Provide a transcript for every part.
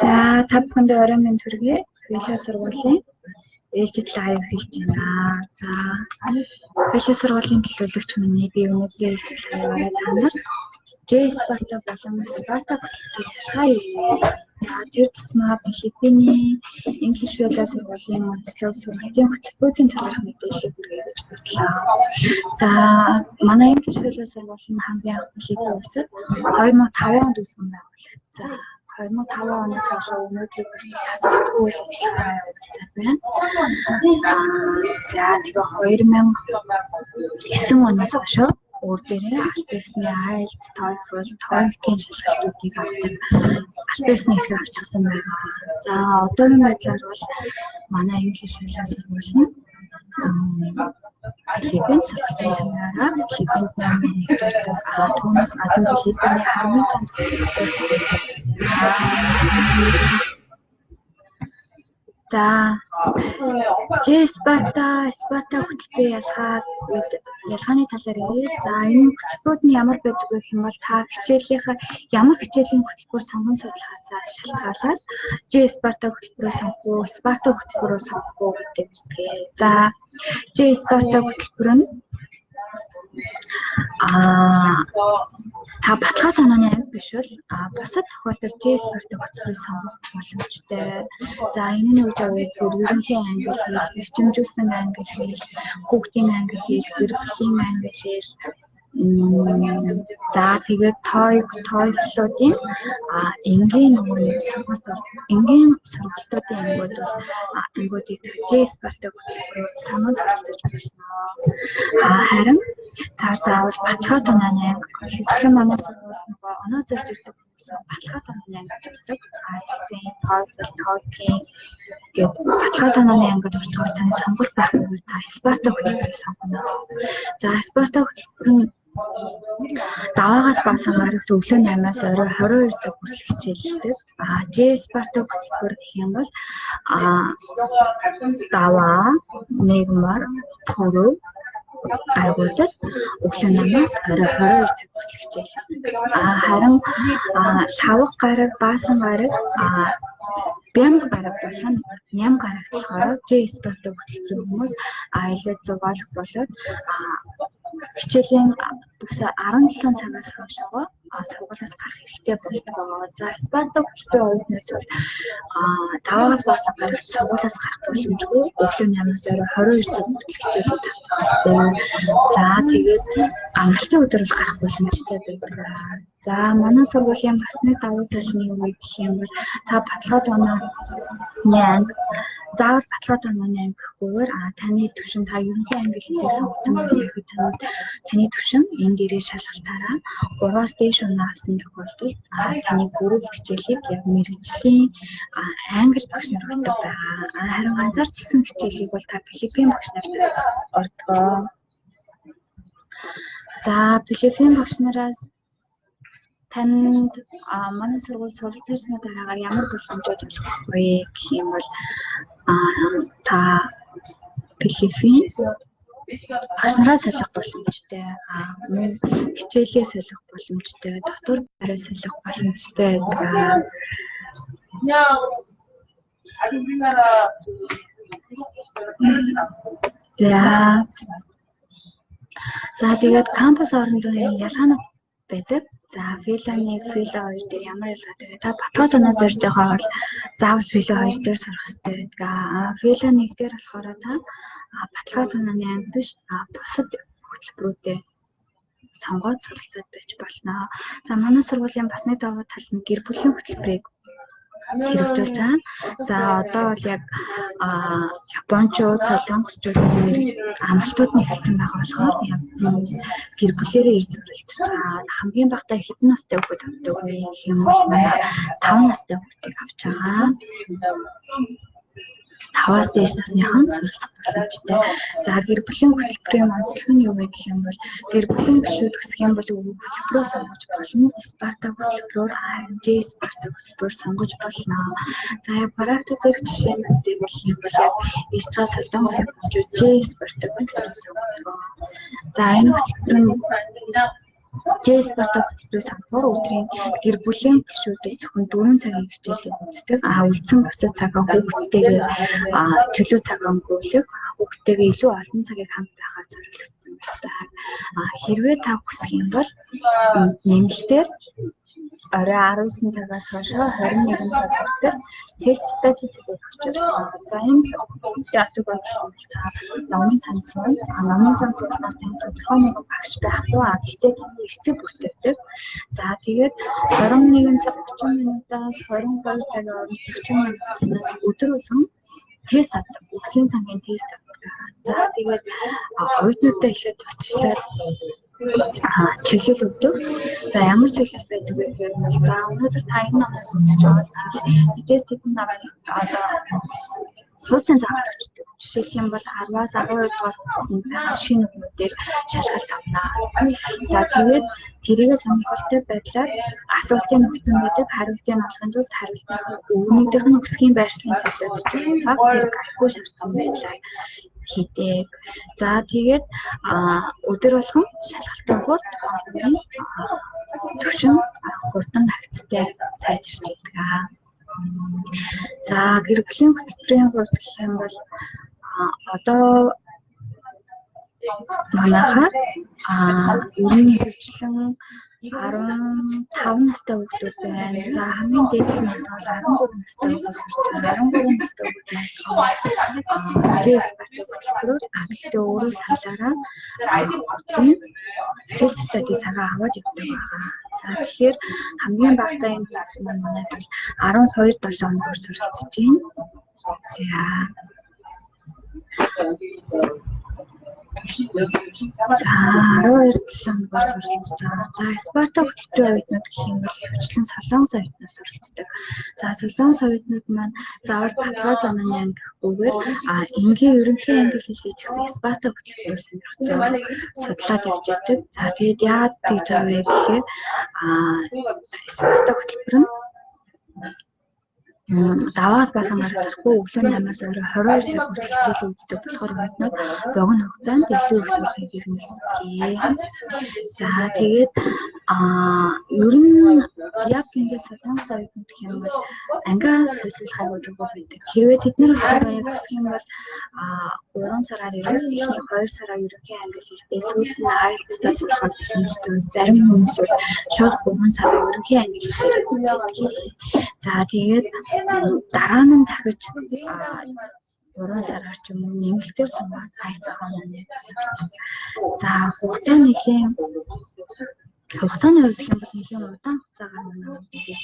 За, та бүхэндээ оройн мэнд хүргэе. Вила сургуулийн ээлжит live хэлж байна. За, Вила сургуулийн төлөөлөгч миний би өнөөдрийн ээлжит live-аараа та нарт J Sparta болон Sparta хөтөлбөрийн ялгаа юу вэ? За, тэр тусмаа Филиппиний English Villa сургуулийн онцлог сургалтын хөтөлбөрүүдийн талаарх мэдээллийг хүргэе гэж бодлоо. За, манай English Villa сургууль нь хамгийн анх Филиппин улсад 2005 онд үүсгэн байгуулагдсан. 2005 оноос хойш өнөөдрийг хүртэл тасралтгүй үйл ажиллагаа явуулсан байна. За, тэгээ 2009 оноос хойш өөр дээрээ албан ёсны IELTS, TOEFL, TOEIC-ийн шалгалтуудыг авдаг албан ёсны эрхээ авчихсан байгаа. За, одоогийн байдлаар бол манай English Villa сургууль нь Филиппинд сургалтын чанараараа Филиппинд номер 1 ордог. Түүнээс гадна Филиппиний хамгийн сайн тогтвортой сургууль. За, J Sparta, Sparta хөтөлбөрийн ялгаа үед ялгааны талаар ярив. За, энэ хөтөлбөрүүд нь ямар байдаг вэ гэх юм бол та хичээлийнхаа ямар хичээлийн хөтөлбөр сонгон судлахаасаа шалтгаалаад J Sparta хөтөлбөрөө сонгох уу, Sparta хөтөлбөрөө сонгох уу гэдэг ирдэг. За, J Sparta хөтөлбөр нь та баталгаа тонооны анги биш бол бусад тохиолдолд J Sparta хөтөлбөрийг сонгох боломжтой. За, энэ нь юу гэж авъя гэхээр ерөнхий англи хэл, эрчимжүүлсэн англи хэл, хүүхдийн англи хэл, гэр бүлийн англи хэл. За, тэгээд TOEIC, TOEFL-уудын энгийн нөгөө нэг сургалт, энгийн сургалтуудын ангиуд бол ангиудыг J Sparta хөтөлбөрөөр сонгон суралцаж болно. Харин та заавал баталгаа тонооны анги, ихэвчлэн манай сургууль нөгөө оноо зорж ирдэг хүмүүс баталгаа тонооны ангид ордог. IELTS-ийн, TOEFL, TOEIC-ийн гээд баталгаа тонооны ангид орж байгаа танд сонголт байхгүй, та Sparta хөтөлбөрийг сонгоно. За, Sparta хөтөлбөр нь даваагаас баасан гарагт өглөө 8-аас орой 22 цаг хүртэл хичээллэдэг. J Sparta хөтөлбөр гэх юм бол даваа, нэгмар, пүрэв гаригуудад өглөө 8-аас орой 22 цаг хүртэл хичээллэдэг. Харин лхагва гараг, баасан гараг, бямба гараг болон ням гарагт болохоор J Sparta хөтөлбөрийн хүмүүс илүү зугаалах болоод хичээлийн 17 цагаас хойшоогоо сургуулиас гарах хэрэгтэй болдог. За, Sparta хөтөлбөрийн оюутнууд бол даваагаас баасан гарагт сургуулиас гарах боломжгүй, өглөө 8-аас орой 22 цаг хүртэл хичээлээ тавтах ёстой. За, тэгээд амралтын өдөр бол гарах боломжтой байдаг. За, манай сургуулийн бас нэг давуу тал нь юу вэ гэх юм бол та баталгаа тонооны анги, заавал баталгаа тонооны анги гэхгүйгээр таны түвшин, та ерөнхий англи хэлийг сонгосон байх ихэд таны түвшин энэ дээрээ шалгалтаараа 3-аас дээш оноо авсан тохиолдолд таны групп хичээлийг яг мэргэжлийн англи багш нар ордог байгаа. Харин ганцаарчилсан хичээлийг бол та Филиппин багш нар ордог. За, Филиппин багш нараас танд манай сургууль суралцсаны дараагаар ямар боломжууд олгох вэ гэх юм бол та Филиппин багш нараа солих боломжтой, мөн хичээлээ солих боломжтой, дотор байраа солих боломжтой байдаг. За, тэгээд кампус орондоо ялгаанууд байдаг. За, Villa 1, Villa 2 дээр ямар ялгаатай вэ? Та баталгаа тоноо зорж байгаа бол заавал Villa 2 дээр сурах хэрэгтэй байдаг. Villa 1 дээр болохоор та баталгаа тонооны анги биш, бусад хөтөлбөрүүдээ сонгоод суралцаад байж болно. За, манай сургуулийн бас нэг давуу тал нь гэр бүлийн хөтөлбөрийг хэрэгжүүлж байгаа. За, одоо бол яг Япончууд, Солонгосчуудын амралтууд нь эхэлсэн байгаа болохоор яг хүмүүс гэр бүлээрээ ирж суралцж байгаа. Хамгийн багадаа хэдэн настай хүүхэд авдаг вэ гэх юм бол манай 5 настай хүүхдийг авч байгаа. 5-аас дээш насныхан суралцах боломжтой. За, гэр бүлийн хөтөлбөрийн онцлог нь юу вэ гэх юм бол гэр бүлийн гишүүд өсөх юм бол хөтөлбөрөө сонгож болно. Sparta хөтөлбөрөөр, J Sparta хөтөлбөрөөр сонгож болно. За, яг практик дээрх жишээнүүд дээр гэх юм бол яг ирж байгаа солонгос японочууд J Sparta хөтөлбөрөөр сонгодог. За, энэ хөтөлбөр нь J Sparta хөтөлбөрийг сонгохоор өдрийн гэр бүлийн гишүүдийг зөвхөн 4 цагийн хичээлийг үздэг. Үлдсэн бусад цагаа хүүхдтэйгээ чөлөө цаг өнгөрүүлэх, хүүхдтэйгээ илүү олон цагийг хамт байхаар зориулагдсан байдаг. Хэрвээ та хүсэх юм бол нэмэлтээр орой 19 цагаас хойшоо 21 цаг хүртэл self study цагийг өгч байна. За, энд яадаг вэ гэх юм бол та номын санд сууна. Номын санд сууснаар танд тодорхой нэгэн багш байхгүй. Гэхдээ таны эрсэг бүртгэдэг. За, тэгээд 21 цаг 30 минутаас 22 цагийн хооронд 30 минут танаас өдөр болгон тест авдаг. Үгсийн сангийн тест авдаг. За, тэгээд оюутнуудаа эхлээд дурдчихлаад чиглэл өгдөг. За, ямар чиглэл байдаг вэ гэхээр за, өнөөдөр та энэ номоос үзэж байгаа та тэдээс тэдэн намын одоо хуудсан заавал өчтдөг. Жишээлх юм бол 10-аас 12 дугаар хуудсанд байгаа шинэ үгнүүдээр шалгалт авна. За, тэгээд тэрийгэ сонирхолтой байдлаар асуултын өгсөн байдаг, хариултыг олохын тулд хариултын үгнүүдийнх нь өсгийн байршлын солиод ч баг зэрэг IQ шаардсан байдлаар хийдэг. За, тэгээд өдөр болгон шалгалтын хурд, төвшин хурдан хагцтай сайжирч байдаг. За, гэр бүлийн хөтөлбөрийн хувьд гэх юм бол одоо манайхаар ер нь ихэвчлэн 15 настай хүүхдүүд байна. За, хамгийн дээд нь бол 13 настай хүүхдүүд сурч байгаа. 13 настай хүүхдүүд нь болохоор J Sparta хөтөлбөрөөр, гэхдээ өөрөө саналаараа өдрийн self study цагаа аваад явдаг байгаа. За, тэгэхээр хамгийн багадаа энэ хүмүүс маань манайд бол 12 7 хоногор суралцж байна. За, 12 7 хоногор суралцж байгаа. За, Спарта хөтөлбөрийн оюутнууд гэх юм бол ихэвчлэн Солонгос оюутнууд суралцдаг. За, Солонгос оюутнууд маань заавал баталгаа онооны анги гэхгүйгээр энгийн ерөнхий англи хэлийг ч гэсэн Спарта хөтөлбөрөөр сонирхтой судлаад явж байдаг. За, тэгээд яагаад тэгж байгаа вэ гэхээр Спарта хөтөлбөр нь даваас баасан гарахдахгүй өглөө 8-аас орой 22 цаг хүртэл хичээлээ үздэг болохоор оюутнууд богино хугацаанд илүү их сурахыг ер нь хүсдэг. За, тэгээд ер нь яг ингээд Солонгос оюутнууд гэх юм бол ангиа солиулах аягүй төвөр байдаг. Хэрвээ тэд нар болохоор яг хүсэх юм бол 3 сараар ирвэл эхний 2 сараа ерөнхий англи хэлтэй, сүүлд нь IELTS-тай сурах боломжтой. Зарим хүмүүс бол шууд 3 сараа ерөнхий англи хэлээр үздэг. За, тэгээд дараа нь дахиж 3 сараар ч юм уу нэмэлтээр суугаад IELTS онооны сурдаг. За, хугацаа нэлийн хугацааны хувьд гэх юм бол нэлийн удаан хугацаагаар манай хүүхдүүд ирж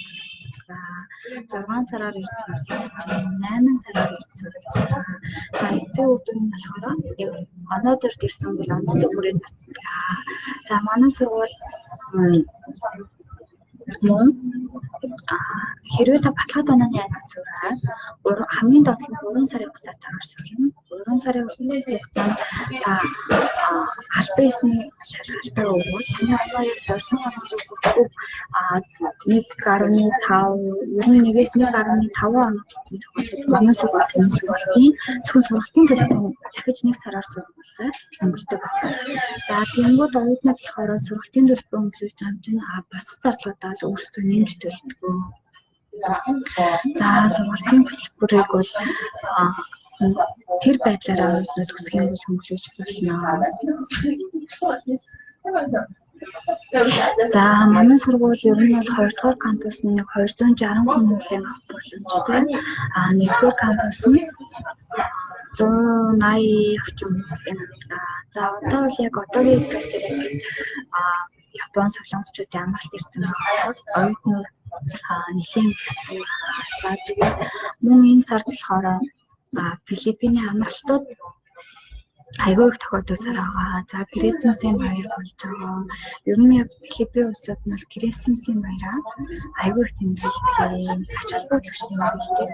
суралцдаг. 6 сараар ирж суралцж байна, 8 сараар ирж суралцж байгаа. За, эцсийн хүүхдүүд нь болохоор яг оноо зорьд ирсэн бол оноодоо хүрээд буцдаг. За, манай сургууль мөн хэрвээ та баталгаа онооны ангид сураад хамгийн доод нь 3 сарын хугацаатайгаар сурна. 3 сарын хугацаанд та албан ёсны шалгалтаа өгөөд таны оноо яг зорьсон оноод өгөхгүй 1.5, ер нь 1-ээс 1.5 оноо гэсэн тохиолдолд манай сургууль таны сургалтын зөвхөн сургалтын төлбөрийг дахиж 1 сараар сургуулиар хөнгөлдөг байна. За, тэгэнгүүт оюутнууд болохоор сургалтын төлбөр хөнгөлүүлж байгаа юм чинь бусад зардлуудаа л өөрсдөө нэмж төлдөг. За, сургалтын хөтөлбөрийг бол тэр байдлаараа оюутнууд хүсэх юм бол хөнгөлүүлж болно. За, манай сургууль ер нь бол 2 дугаар кампус нь нэг 260 хүн хүлээн авах боломжтой. 1 дугаар кампус нь 180 орчим хүлээн авдаг. За, одоо бол яг одоогийн дээр ингээд Япон, Солонгосчуудын амралт ирсэн болохоор оюутнууд нэлээн ихсэн. За, тэгээд мөн энэ сард болохоор Филиппиний амралтууд аягүй их тохиолдол сар байгаа. За, Christmas-ийн баяр болж байгаа. Ер нь яг Филиппин улсад нь бол Christmas-ийн баяраа аягүй их тэмдэглэдэг. Ач холбогдолч тэмдэглэдэг.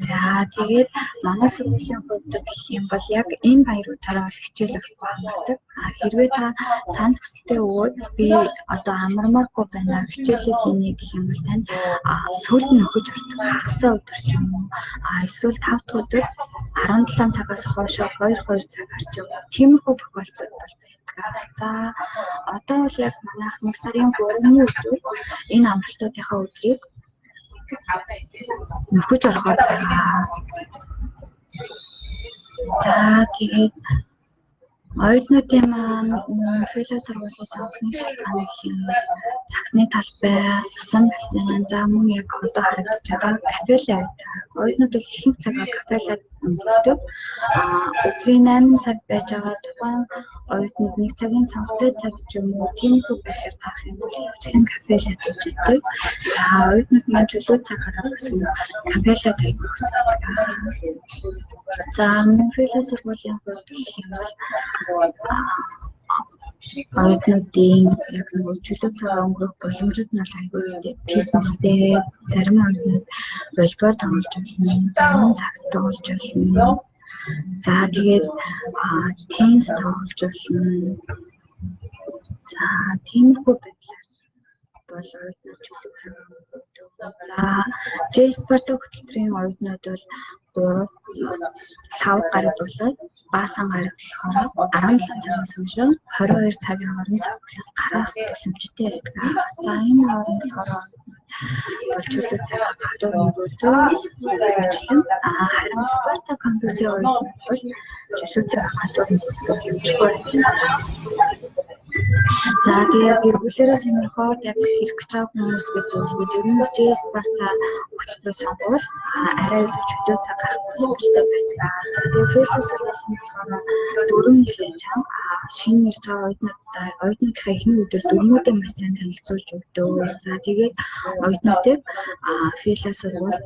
За, тэгээд манай сургуулийн хувьд гэх юм бол яг энэ баяруудаараа бол хичээл орохгүй хамаардаг. Хэрвээ та санал хүсэлтээ өгөөд би одоо амармааргүй байна, хичээлийг хийнэ гэх юм бол танд сүүлд нь нөхөж ордог. Хагасаа өдөр ч юм уу. Эсвэл 5 дахь өдөр 17 цагаас хойш 2 2 цагаар явдаг ч юм уу. Тиймэрхүү тохиолдлууд бол байдаг. За одоо бол яг манайх 1 сарын 3-ны өдөр энэ амралтуудынхаа өдрийг нөхөж орохоор байгаа. За тэгээд оюутнуудын маань Фило сургуулийн сонгохны шалтгаан гэх юм бол саксны талбай, усан бассейн, за мөн яг одоо харагдаж байгаа кафелээ байдаг. Оюутнууд бол ихэнх цагаа кафелээд өнгөрдөг. Өдрийн 8 цаг байж байгаа тухайн оюутнууд нэг цагийн цонхтой цаг ч юм уу тиймэрхүү байдлаар таарах юм бол ихэвчлэн кафелээд байж байдаг. За оюутнууд маань чөлөө цаг гаргах гэсэн кафелээд аягүй хүсдэг. За мөн Фило сургуулийн хувьд гэх юм бол оюутнуудын яг нөгөө чөлөө цагаа өнгөрөх боломжууд нь бол аягүй их. Фитнестэй зарим оюутнууд волейбол тоглож болно, зарим нь сакс тоглож болно. За тэгээд теннис тоглож болно. За тиймэрхүү байдлаар бол оюутнууд чөлөө цагаа өнгөрөөдөг. За J Sparta хөтөлбөрийн оюутнууд бол 3 лав гараг болоод баасан гараг болохоор 17 цагаас хойш 22 цагийн хооронд сургуулиас гарах боломжтой байдаг. За энэ хооронд болохоор бол чөлөө цагаа гадуур өнгөрөөдөг. Харин Спарта кампусын оюутнууд бол чөлөө цагаа гадуур өнгөрөх боломжгүй байдаг. За тэгээ гэр бүлээрээ сонирхоод яг ирэх гэж байгаа хүмүүс гэж зөвлөгөөд ер нь J Sparta хөтөлбөрөө сонгуул арай илүү чөлөө цаг гарах боломжтой байдаг. За тэгээ Фэло сургууль нь болохоор дөрөв нэлээд чанга шинэ ирж байгаа оюутнуудаа оюутнуудынхаа эхний өдөр дөрмүүдээ маш сайн танилцуулж өгдөг. За тэгээд оюутнуудыг Фэло сургууль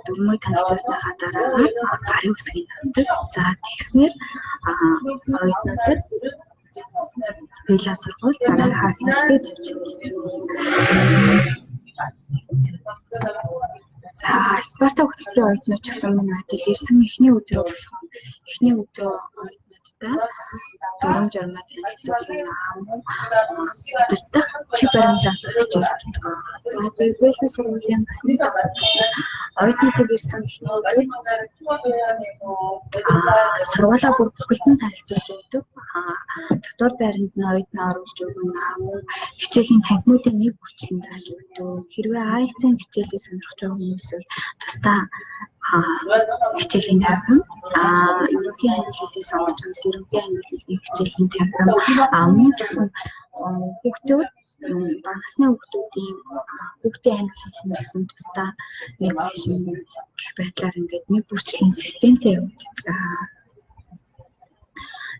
дөрмөө танилцуулсныхаа дараагаар гарын үсгийг авдаг. За тэгснээр оюутнуудад Фэло сургууль дараагийнхаа хяналтыг тавьж эхэлдэг. За Спарта хөтөлбөрийн оюутнууд ч гэсэн мөн адил ирсэн эхний өдрөө болох эхний өдрөө оюутнуудтай дүрэм журмаа танилцуулна. Удирдах чиг баримж олох хичээл өгдөг. За тэгээд Фэло сургуулийн бас нэг оюутнуудыг ирсэн эхний өдөр сургуулаа бүр бүхэлд нь танилцуулж өгдөг. Дотор байранд нь оюутнаа оруулж өгнө. Мөн хичээлийн танхимуудын нэг бүрчлэн зааж өгдөг. Хэрвээ IELTS-ийн хичээлийг сонирхож байгаа хүмүүс бол тусдаа хичээлийн танхим, ерөнхий англи хэлийг сонгож байвал ерөнхий англи хэлний хичээлийн танхим, мөн ч гэсэн хүүхдүүд бага насны хүүхдүүдийн хүүхдийн англи хэлний гэсэн тусдаа нэг байшин гэх байдлаар ингээд нэг бүрчлийн системтэй явагддаг.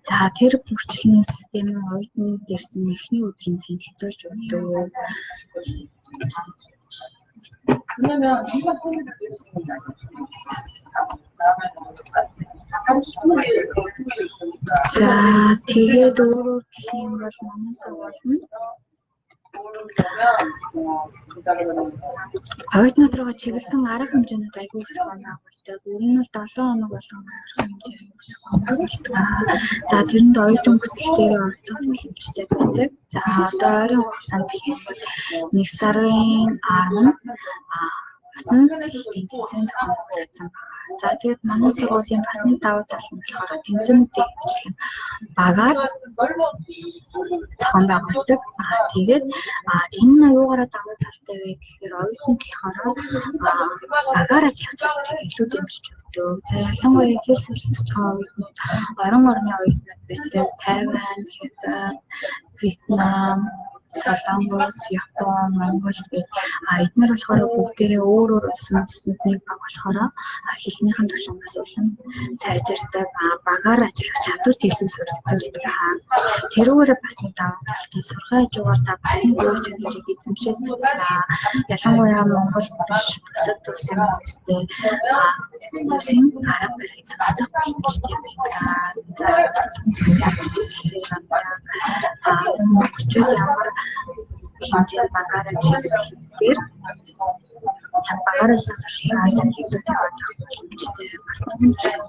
За тэр бүрчлэн системийн оюутнууд ирсэн эхний өдөр нь танилцуулж өгдөг. За тэгээд өөрөөр гэх юм бол манай сургууль нь оюутнууд руугаа чиглэсэн арга хэмжээнүүд аягүй их зохион байгуулдаг. Ер нь бол 7 хоног болгон арга хэмжээ аягүй зохион байгуулдаг. За тэрэнд оюутан хүсэлтээр оролцох боломжтой байдаг. За одоо ойрын хугацаанд гэх юм бол 1 сарын 10-нд усан цэцлэгийн тэмцээн зохион байгуулагдсан байна. За тэгээд манай сургуулийн бас нэг давуу тал нь болохоор тэмцээнүүдийг ихэвчлэн багаар зохион байгуулдаг. Тэгээд энэ нь юугаараа давуу талтай вэ гэхээр оюутанд болохоор багаар ажиллах чадварыг илүү дэмжиж өгдөг. За ялангуяа хэл суралцж байгаа оюутнууд орон орны оюутнууд байдаг. Тайван, Хятад, Вьетнам, Солонгос, Япон, Монгол гэх эднэр болохоор бүгдээрээ өөр өөр улсын үндэстнүүд нэг баг болохоор хэлнийх нь түвшин бас улам сайжирдаг, багаар ажиллах чадварт илүү суралцуулдаг. Тэрүүгээр бас нэг давуу талтай сургууль хажуугаар та бас нэг өөр чадварыг эзэмшээд бичсэн. Ялангуяа Монгол биш бусад улсын хүмүүстэй хүмүүсийн арга барил суралцах боломжтой байдаг. За бусад хүмүүс ямар чиглэлээр явдаг, монголчууд ямар хэмжээнд багаар ажилладаг гэхээр яг багаар ажиллах туршлагаас солилцоод яваад байх боломжтой. Бас нэгэн туршлага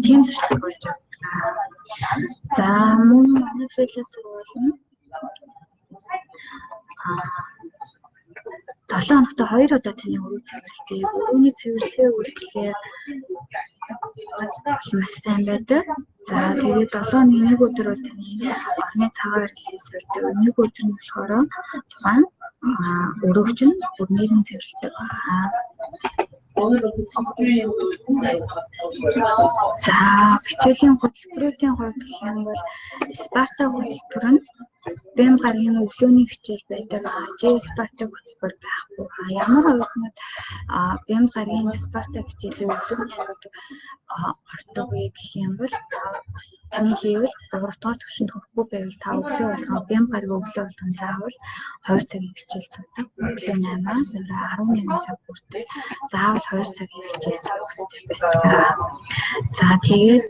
тийм туршлага болж авдаг. За мөн манай фэлэ сургууль нь 7 хоногт 2 удаа таны өрөө цэвэрлэдэг. Өрөөний цэвэрлэгээ үйлчилгээ маш сайн байдаг. За тэгээд 7 хоногийн нэг өдөр бол таны орны цагаан релиз байдаг. Нэг өдөр нь болохоор тухайн өрөөгч нь бүр нэрэн цэвэрлэдэг. За хичээлийн хөтөлбөрүүдийн хувьд гэх юм бол Спарта хөтөлбөр нь Бэм гарагийн өглөөний хичээл байдаг. Ж Спарта хөтөлбөр байхгүй. Ямар оюутнууд Бэм гарагийн Спарта хичээлийн өглөөний ангид ордог вэ гэх юм бол таны level 3 дугаар түвшинд хүрэхгүй байвал та өглөө болгон Бэм гарагийн өглөө болгон заавал 2 цагийн хичээл суудаг. Өглөө 8-аас орой 11 цаг хүртэл заавал 2 цагийн хичээл суух хэрэгтэй байдаг. За тэгээд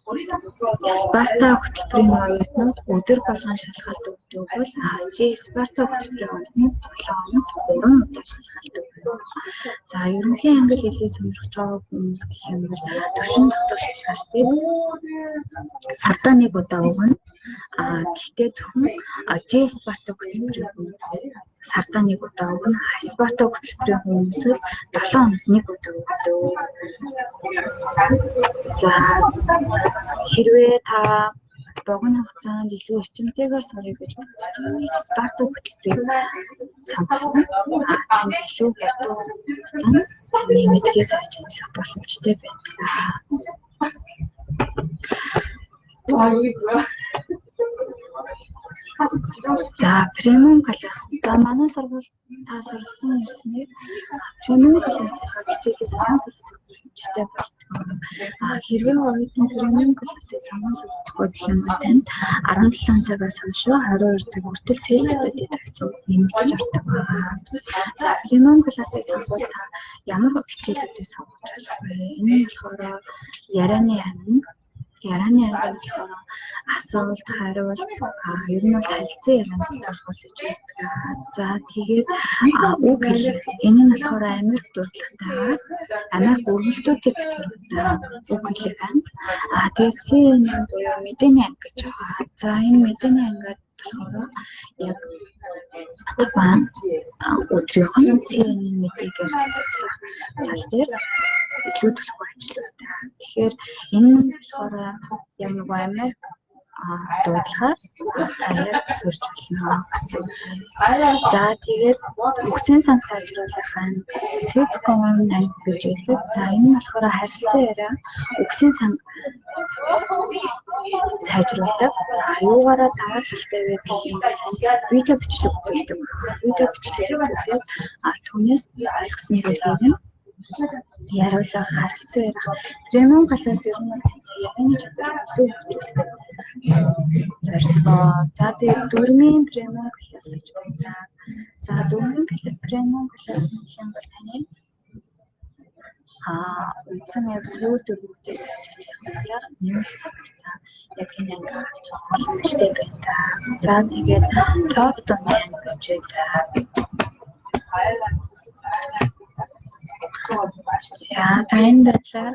Спарта хөтөлбөрийн оюутнууд өдөр болгон шалгалт өгдөг бол Ж Спарта хөтөлбөрийн оюутнууд 7 хоногт 3 удаа шалгалт өгнө. За ерөнхий англи хэлийг сонирхож байгаа хүмүүс гэх юм бол төвшин тогтох шалгалтыг сардаа нэг удаа өгнө. Гэхдээ зөвхөн Ж Спарта хөтөлбөрийн хүмүүс сардаа нэг удаа өгнө. Спарта хөтөлбөрийн хүмүүс бол 7 хоногт нэг удаа өгдөг. За хэрвээ та богино хугацаанд илүү эрчимтэйгээр сурах гэж бодож байвал Спарта хөтөлбөрийг сонгосон нь танд илүү хятад хугацаанд таны мэдлэгээ сайжруулах боломжтой байдаг. За премиум класс. За манай сургууль та суралцсан ирснээр премиум классынхаа хичээлээ сонгон суралцах боломжтой болдог. Хэрвээ оюутан премиум классыг сонгон суралцахгүй гэх юм бол танд 17 цагаас хойш 22 цаг хүртэл self study цаг нэмэгдэж ордог байгаа. За премиум классыг сонгвол та ямар хичээлүүдийг сонгож болох вэ? Энэ нь болохоор ярианы анги. Ярианы анги болохоор асуулт, хариулт, ер нь бол харилцан ярианд тулгуурлаж байдаг. За тэгээд үг хэлэх. Энэ нь болохоор Америк дурдлагатайгаар Америк өргөлтүүдийг сургадаг үг хэлэх анги. Тэгээд CNN буюу мэдээний анги гэж байгаа. За энэ мэдээний ангиад болохоор яг тухайн өдрийнх нь CNN мэдээг ярилцах тал дээр илүү төлөвлөгөө ажилладаг. Тэгэхээр энэ нь болохоор яг нөгөө Америк дуудлагаас даяар сурч болно гэсэн. За тэгээд үгсийн сан сайжруулах нь sitcom анги гэж байдаг. За энэ нь болохоор харилцан яриа үгсийн сан сайжруулдаг. Юугаараа даваа талтай вэ гэх юм бол видео бичлэг үзүүлдэг. Видео бичлэг үзүүлээд түүнээс ойлгосон зүйлийг нь яриулах, харилцан ярих. Премиум класс ер нь бол таны ярианы чадварыг илүү хөгжүүлэхэд зорилгоо. За тэгээд дөрмийн премиум класс гэж байдаг. За дөрмийн премиум класс гэх юм бол таны үндсэн яг суур дөрвүүдээ сайжруулах талаар нэмэлт цагтаа яг энэ анги авч боломжтой байдаг. За тэгээд топ дууны анги гэж байдаг. За та энэ байдлаар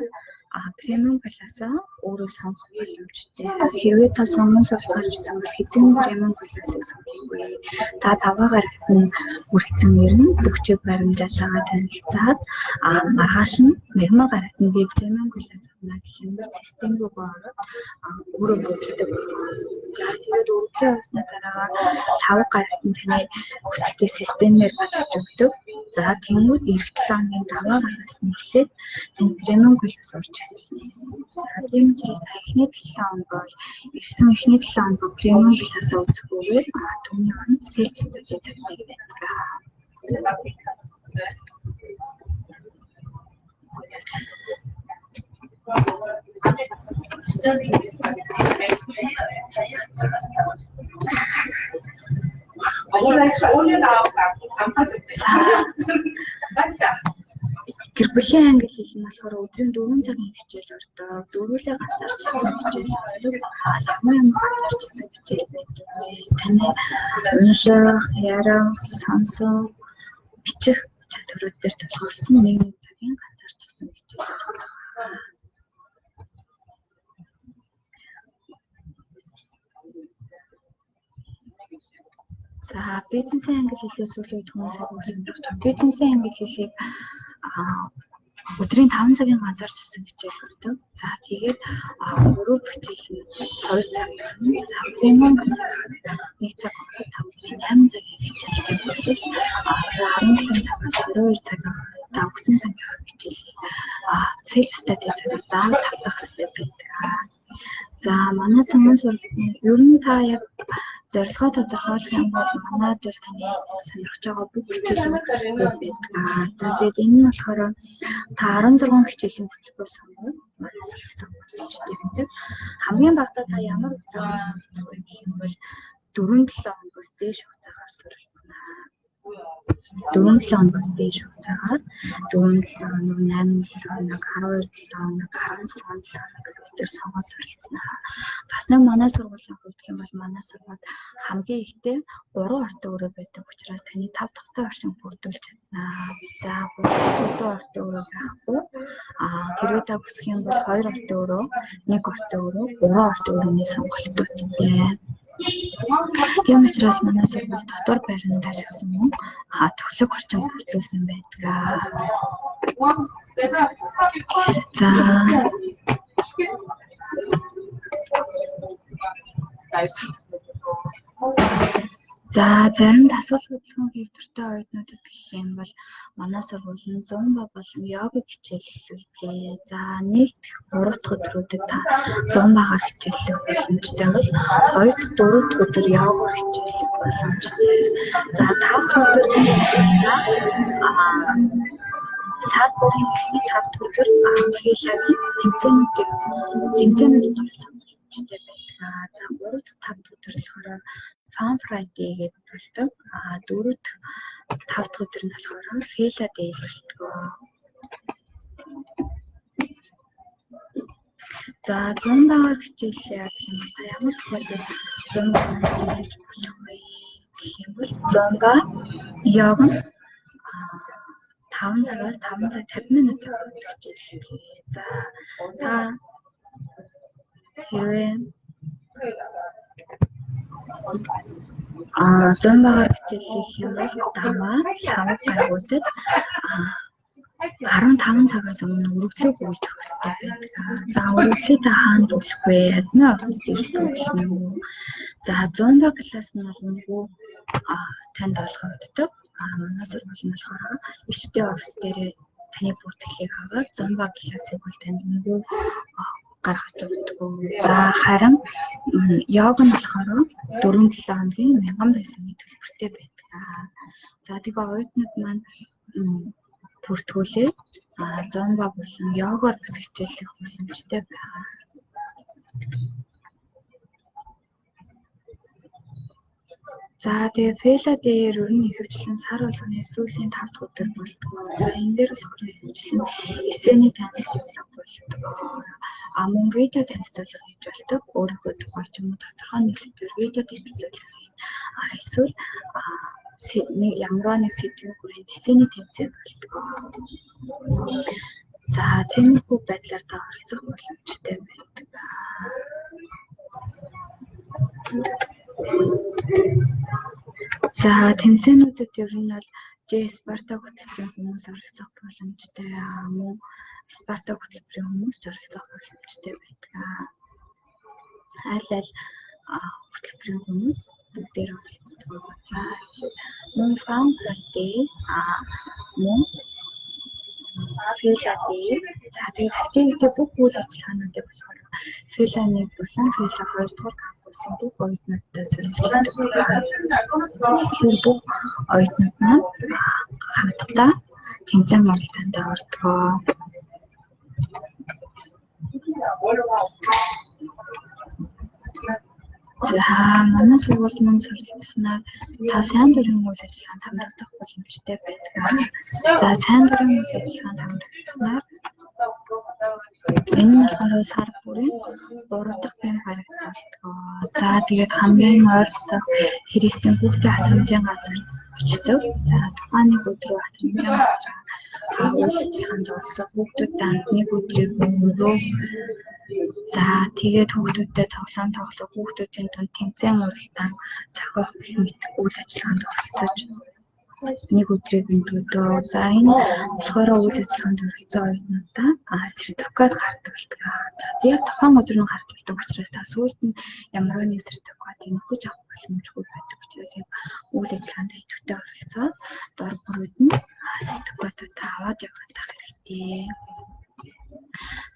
премиум классаа өөрөө сонгох боломжтой. Хэрвээ та сонгон суралцахаар ирсэн бол хэзээ премиум классыг сонгох вэ? Та даваа гарагт нь хүрэлцэн ирнэ. Бүх чиг баримжаалтайгаа танилцаад маргааш нь мягмар гарагт нь би премиум класс авна гэх юм бол систем рүүгээ ороод өөрөө бөглөдөг. За тэгээд өргөдлөө явуулсны дараагаар лавг гарагт нь таны хүсэлтийг системээр баталж өгдөг. За тэнгууд эх 7 хоногийн даваа гарагаас нь эхлээд танд премиум класс орж эхэлнэ. За тийм учраас та эхний 7 хоног бол ирсэн эхний 7 хоног премиум классаа үзэхгүйгээр түүний оронд self study цагтыг байдаг. Гэр бүлийн англи хэл нь болохоор өдрийн 4 цагийн хичээл ордог. Дөрвөлээ ганцаарчилсан хичээл ордог. Ямар ямар ганцаарчилсан хичээл байдаг вэ? Таны унших, ярих, сонсох, бичих чадварууд дээр тулгуурласан нэг нэг цагийн ганцаарчилсан хичээл ордог. За бизнесийн англи хэлээ сүүлийн үед хүмүүс айгүй сонирхож байна. Бизнесийн англи хэлийг өдрийн 5 цагийн ганцаарчсан хичээл өгдөг. За тэгээд group хичээл нь 2 цаг юм. За premium класс 1 цаг өгөх, та өдрийн 8 цагийн хичээлтэй болдог. 17 цагаас 22 цагийн хооронд та өгсөн цагийнхаа хичээлийг self study цагаас заавал тавтах хэрэгтэй байдаг. За, манай сонгон сургуулийн ер нь та яг зорилгоо тодорхойлох юм бол манайд бол таны сонирхож байгаа бүх хичээлийн хөтөлбөр байдаг. За, тэгээд энэ нь болохоор та 16 хичээлийн хөтөлбөр сонгоод манай суралцах боломжтой байдаг. Хамгийн багадаа та ямар хугацаагаар суралцах вэ гэх юм бол 4-7 хоногоос дээш хугацаагаар суралцна. 4-7 хоногоос дээш хугацаагаар 4-7 хоног, 8-7 хоног, 12-7 хоног, 16-7 хоног гэх мэтээр сонгоод суралцна. Бас нэг манай сургуулийн хувьд гэх юм бол манай сургууль хамгийн ихдээ 3 ортой өрөө байдаг учраас таны 5 дахьтай оршин бүрдүүлж чадна. За, 3 ортой өрөө байхгүй. Хэрвээ та хүсэх юм бол 2 ортой өрөө, 1 ортой өрөө, 3 ортой өрөөний сонголтуудтай. Тийм учраас манай сургууль дотор байранд ашигласан мөн төхлөг орчин бүрдүүлсэн байдаг. За, За, зарим дасгал хөдөлгөөн хийх дуртай оюутнуудад гэх юм бол манай сургууль нь зумба болон йогыг хичээл эхлүүлдэг. За, 1 дахь 3 дахь өдрүүдэд та зумбагаар хичээллэх боломжтой бол 2 дахь 4 дахь өдөр йогаар хичээллэх боломжтой. За, 5 дахь өдөр сар бүрийн эхний 5 дахь өдөр филагийн тэмцээнүүдэд оролцох боломжтой байдаг. За, 3 дахь 5 дахь өдөр болохоор Fun Friday гэдэг болдог. 4 дахь 5 дахь өдөр нь болохоор Fela Day болдог. За, зумбагаар хичээллээ гэх юм бол та ямар тохиолдолд зумбагаар хичээлж болох вэ гэх юм бол зумба йог нь 5 цагаас 5 цаг 50 минутын хооронд хичээллээ. За, та хэрвээ зумбагаар хичээллэх юм бол даваа лавг гаргуудад 15 цагаас өмнө өргөдлөө гүйцэх ёстой байдаг. За, өргөдлөө та хаана бүлэх вэ? Админ оффис ирж бүлнэ үү? За, зумба класс нь бол үнэгүй танд олгогддог. Манай сургууль нь болохоор ичтэй офис дээр таны бүртгэлийг аваад зумба классыг бол танд үнэгүй гаргаж өгдөг. За, харин йог нь болохоор 4-7 хоногийн 1000 песоны төлбөртэй байдаг. За, тэгээ оюутнууд маань бүртгүүлээд зумба болон йогоор бас хичээллэх боломжтой байна. За, тэгээ Fela Day-ээр ер нь ихэвчлэн сар болгоны сүүлийн 5 дахь өдөр болдог. За, энэ дээр болохоор ихэвчлэн эсэний танилцуулга болдог. Мөн видео танилцуулга хийж болдог. Өөрийнхөө тухай ч юм уу тодорхой нэг сэдвээр видео танилцуулга хийнэ. Эсвэл ямар нэг сэдвийн хүрээнд эсэний тэмцээн болдог. За, тиймэрхүү байдлаар та оролцох боломжтой байдаг. За, тэмцээнүүдэд ер нь бол J Sparta хөтөлбөрийн хүмүүс оролцох боломжтой. Мөн Sparta хөтөлбөрийн хүмүүс ч оролцох боломжтой байдаг. Аль аль хөтөлбөрийн хүмүүс бүгдээр оролцдог. За, мөн Fun Friday, мөн Fela Day. За, тэгээд activity бүх үйл ажиллагаануудыг болохоор Fela 1 болон Fela 2 дугаар кампусын бүх оюутнуудад зориулж байдаг. Тэгэхээр бүх оюутнууд маань хамтдаа тэмцээн уралдаанд ордог. За, манай сургууль мөн суралцсанаар та сайн дурын үйл ажиллагаанд хамрагдах боломжтой байдаг. За, сайн дурын үйл ажиллагаанд хамрагдсанаар энэ нь болохоор сар бүрийн 3 дахь бэм гарагт болдог. За, тэгээд хамгийн ойролцоох христийн хүүхдийн асрамжийн газар очдог. За, тухайн нэг өдрөө асрамжийн газар үйл ажиллагаанд оролцох хүүхдүүдтэй нэг өдрийг өнгөрөө. За, тэгээд хүүхдүүдтэй тоглоом тоглох, хүүхдүүдийн дунд тэмцээн уралдаан зохиох гэх мэт үйл ажиллагаанд оролцож Нэг өдрийг өнгөрөөдөө. За, энэ болохоор үйл ажиллагаанд оролцсон оюутнуудаа сертификат гардуулдаг. За, яг тухайн өдөр нь гардуулдаг учраас та сүүлд нь ямар нэг сертификатыг нөхөж авах боломжгүй байдаг учраас яг үйл ажиллагаанд идэвхтэй оролцоод дор бүрүүд нь сертификатуудаа аваад явах хэрэгтэй.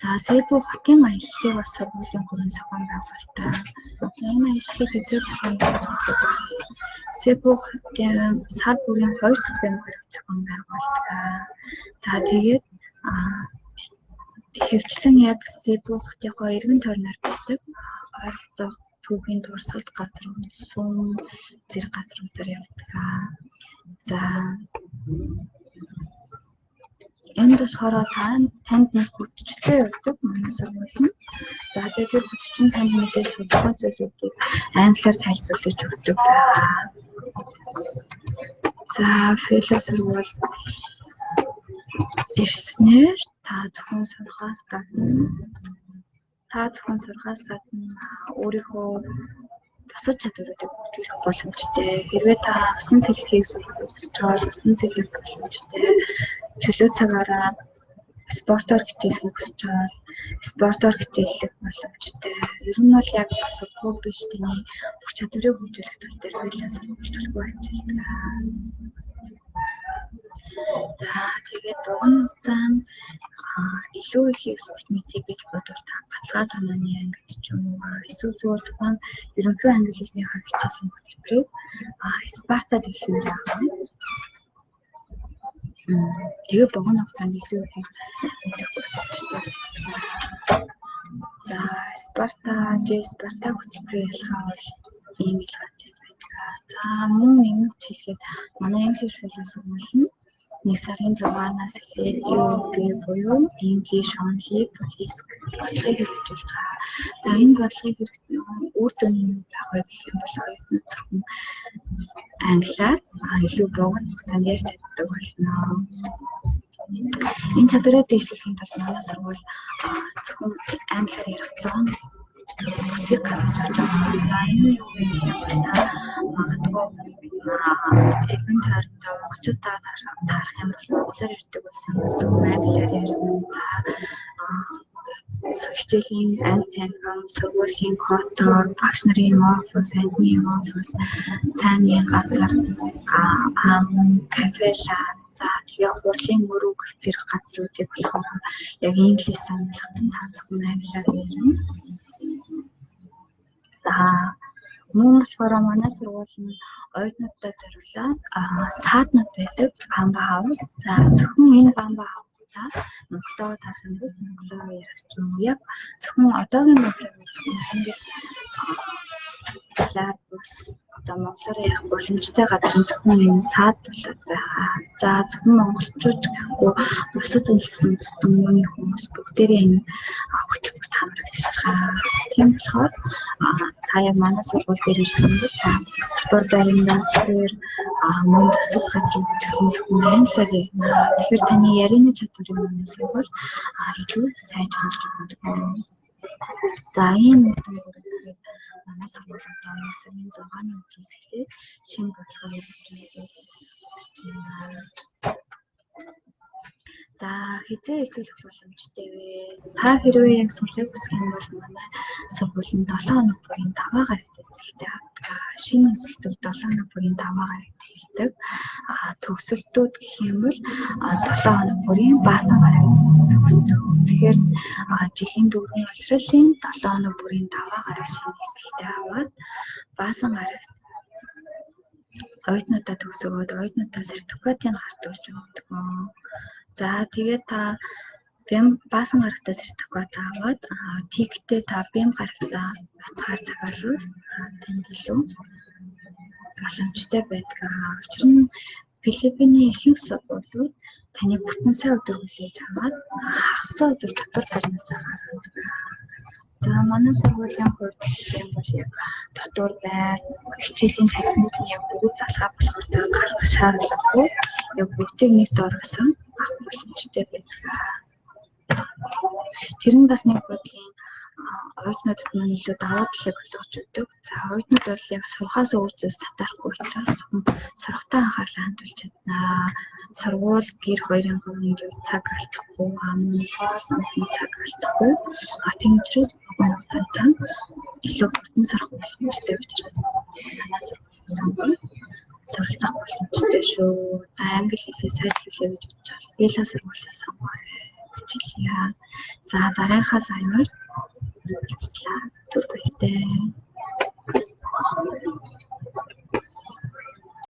За, Себу хотын аяллыг бас сургуулийн хүрээнд зохион байгуулалтай. Энэ аяллыг хэзээ зохион байгуулдаг вэ? Себу хотын сар бүрийн 2 дахь бямба гарагт зохион байгуулдаг. За, тэгээд ихэвчлэн яг Себу хотынхоо эргэн тойрноор байдаг ойролцоох түүхийн дурсгалт газар, сүүн зэрэг газруудаар явдаг. За, энд болохоор танд нэг хүчтэй явдаг манай сургууль нь. За, тэгээд тэр хүч чинь танд мэдээж тодорхой зүйлүүдийг англиар тайлбарлаж өгдөг байгаа. За, Фила сургууль ирснээр та зөвхөн сурахаас гадна өөрийнхөө бусад чадваруудыг хөгжүүлэх боломжтой. Хэрвээ та усан цэлхийг сурахыг хүсэж байгаа бол усан цэлэх боломжтой. Чөлөө цагаараа спортоор хичээллэхийг хүсэж байгаа бол спортоор хичээллэх боломжтой. Ер нь бол яг сургууль биш, таны бүх чадварыг хөгжүүлэх тал дээр Фила сургууль төлөвлөгөө ажилладаг. За, тэгээд богино хугацаанд илүү ихийг сурч мэдье гэж бодвол та баталгаа тонооны ангид ч юм уу, эсвэл зүгээр тухайн ерөнхий англи хэлнийхээ хичээлийн хөтөлбөрийг Спарта дэлгүүр авах. Тэгээд богино хугацаанд илүү ихийг мэдэх боломжтой. За, Спарта, Ж Спарта хөтөлбөрийн ялгаа бол ийм ялгаатай байдаг. За, мөн нэмэгч хэлэхэд манай English Villa сургууль нь 1 сарын 6-наас эхлээд EOP буюу English Only Policy бодлогыг хэрэгжүүлж байгаа. За, энэ бодлогыг үр дүн нь юу байх вэ гэх юм бол оюутнууд зөвхөн англиар илүү богино хугацаанд ярьж чаддаг болно. Энэ чадвараа дэвшлэхийн тулд манай сургууль зөвхөн англиар ярих зон бүсийг гаргаж өгч байгаа. За, энэ нь юу вэ гэх юм бол та магадгүй эргэн тойрондоо монголчуудаа таарах юм бол монголоор ярьдаг байсан бол зөвхөн англиар ярина. За, хичээлийн анги танхим, сургуулийн котор, багш нарын офис, админ офис, цайны газар, кафела, за, тэгээ хурлын өрөө гэх зэрэг газруудыг болохоор яг инглиш сануулгацсан, та зөвхөн англиар ярина. За, мөн болохоор манай сургууль нь оюутнуудад зориулаад сааднууд байдаг. Bamboo House. За, зөвхөн энэ Bamboo House-та монголоор таарах юм бол монголоор ярих ч юм уу. Яг зөвхөн одоогийн байдлаар зөвхөн англи талаар бус одоо монголоор ярих боломжтой газар нь зөвхөн энэ саад болоод байгаа. За, зөвхөн монголчууд гэхгүй бусад үндэстэн үндэстэн хүмүүс бүгдээрээ энэ хөтөлбөрт хамрагдаж байгаа. Тийм болохоор та яг манай сургууль дээр ирсэн бол та дотор байрандаач дээр мөн бусад газар гэсэн зөвхөн англиар ярина. Тэгэхээр таны ярианы чадварыг манай сургууль илүү сайжруулж өгдөг. За, ийм манай сургууль одоо 1 сарын 6-ны өдрөөс эхлээд шинэ бодлогоор хэрэгжүүлж байна. За, хэзээ элсүүлэх боломжтой вэ? Та хэрвээ яг сурахыг хүсэх юм бол манай сургууль нь 7 хоног бүрийн даваа гарагт элсэлтээ авдаг. Шинэ элсэлтүүд 7 хоног бүрийн даваа гарагт хэлдэг. Төгсөлтүүд гэх юм бол 7 хоног бүрийн баасан гарагт төгсдөг. Тэгэхээр жилийн 4 улирлын 7 хоног бүрийн даваа гарагт шинэ элсэлтээ аваад баасан гарагт оюутнуудаа төгсөгөөд оюутнуудаа сертификатыг хартуулж өгдөг. За, тэгээд та бям баасан гарагтаа сертификат аваад тиктэй та бям гарагтаа буцахаар захиалвал танд илүү боломжтой байдаг. Учир нь Филиппиний ихэнх сургуулиуд таны бүтэн сайн өдөр хүлээж аваад хагас өдөр дотор байрнаасаа гаргадаг. За, манай сургуулийн хувьд гэх юм бол яг дотор байр, хичээлийн танхимууд нь яг бүгд залгаа болохоор та гаргах шаардлагагүй. Яг бүгдийг нэг доороосоо авах боломжтой байдаг. Тэр нь бас нэг бодлын Оюутнуудад маань илүү давуу талыг олгож өгдөг. За, оюутнууд бол яг сурахаас өөр зүйл сатаарахгүй учраас зөвхөн сурахтаа анхаарлаа хандуулж чаднаа. Сургууль, гэр хоёрын хооронд цаг алдахгүй, мөн хоол унданд цаг алдахгүй. Тийм учраас богино хугацаанд та илүү хурдан сурах боломжтой учраас манай сургуулийг сонгоно, суралцах боломжтой шүү. Та англи хэлээ сайжруулъя гэж бодож бол Бэла сургуулийг сонгоорой гэж хэлье. За, дараагийнхаа live аар уулзлаа. Түр баяртай.